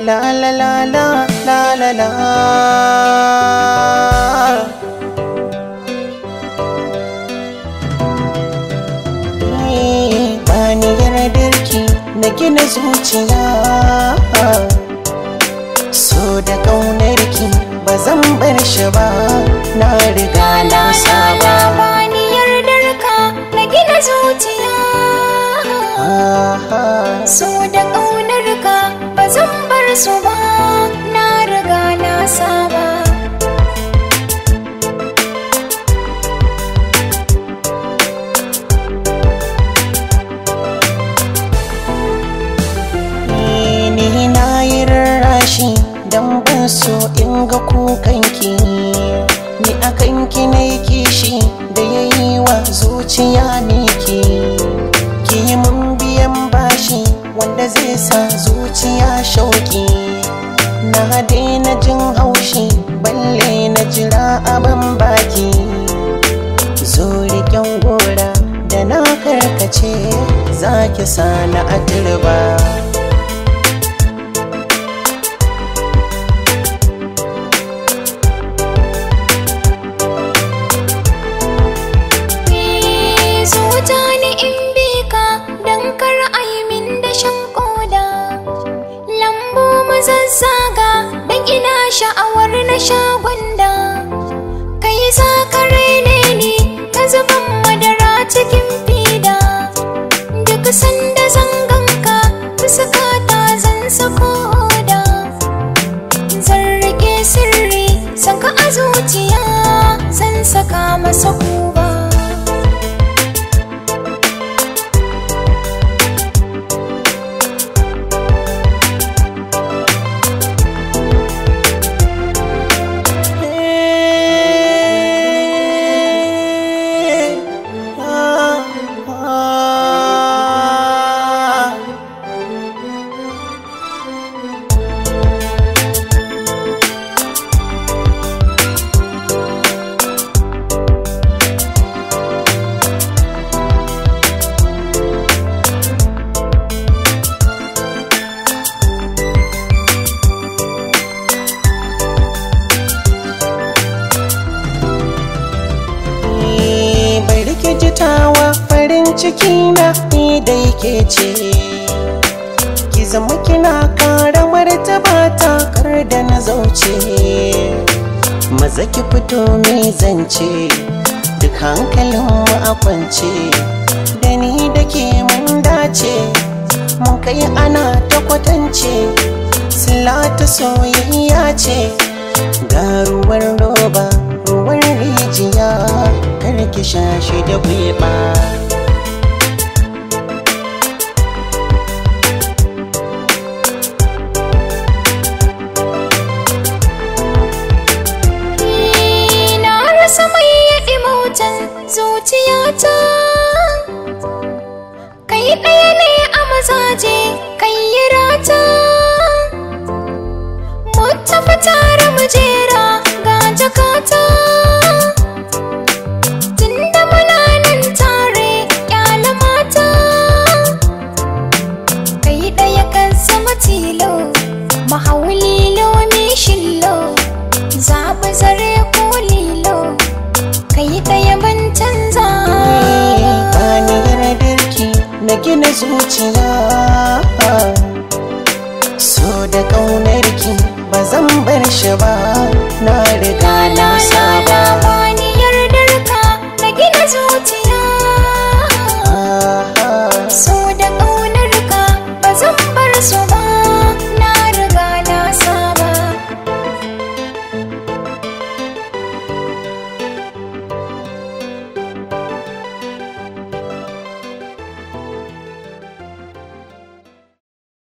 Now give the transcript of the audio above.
La la la la la la la. Bani yardarki na gina zuciya, so da ƙaunarki ba zan bar shi ba, na riga na saba. Bani yardarka na gina zuciya, so da ƙaunarka ba zan bar su ba, na riga na saba. Ni na yi rarrashi don ban so in ga kukanki, ni akan ki na yi kishi da ya yi wa zuciya miki. Ki yi mun biyan bashi wanda zai sa zuciya shauki, na daina jin haushi balle na jira abin baki. Zo riƙen gora da na karkace za ki sa ni a turba. Zuta ni in bi ka don kar a yi min dashen koda, lambu mazazzaga don ina sha'awar na sha gwanda. Kai za ka raine ni ka zuban madara cikin fida, duk sanda zan ganka fuskata zan sako hoda. Zan rike sirri saka a zuciya zan saka masa kuba. Bari ki ji tawa farin ciki na ni dai ke ce, ki zama kina kara martaba ta kar da na zauce. Maza ki fito mi zance duk hankalin mu a kwance, da ni da ke mun dace mun kai ana ta kwatance. Sila ta soyayya ce ga ruwan roba ruwan rijiya, kar ki sha shi da gwiɓa. Na rasa mai yaɗi mautan zuciyata, kai ɗaya ne a mazaje kai yi rata. Mu tafi tare mu jera ga jakata, tunda muna nan tare ƙyale mata. Kai ɗaya kan zama tilo, mahaulilo mi shillo, zaɓi zare ko lilo, kai ɗaya ban canza. Bani yardarki na gina zuciya, so da ƙaunarki ba zan bar shi ba,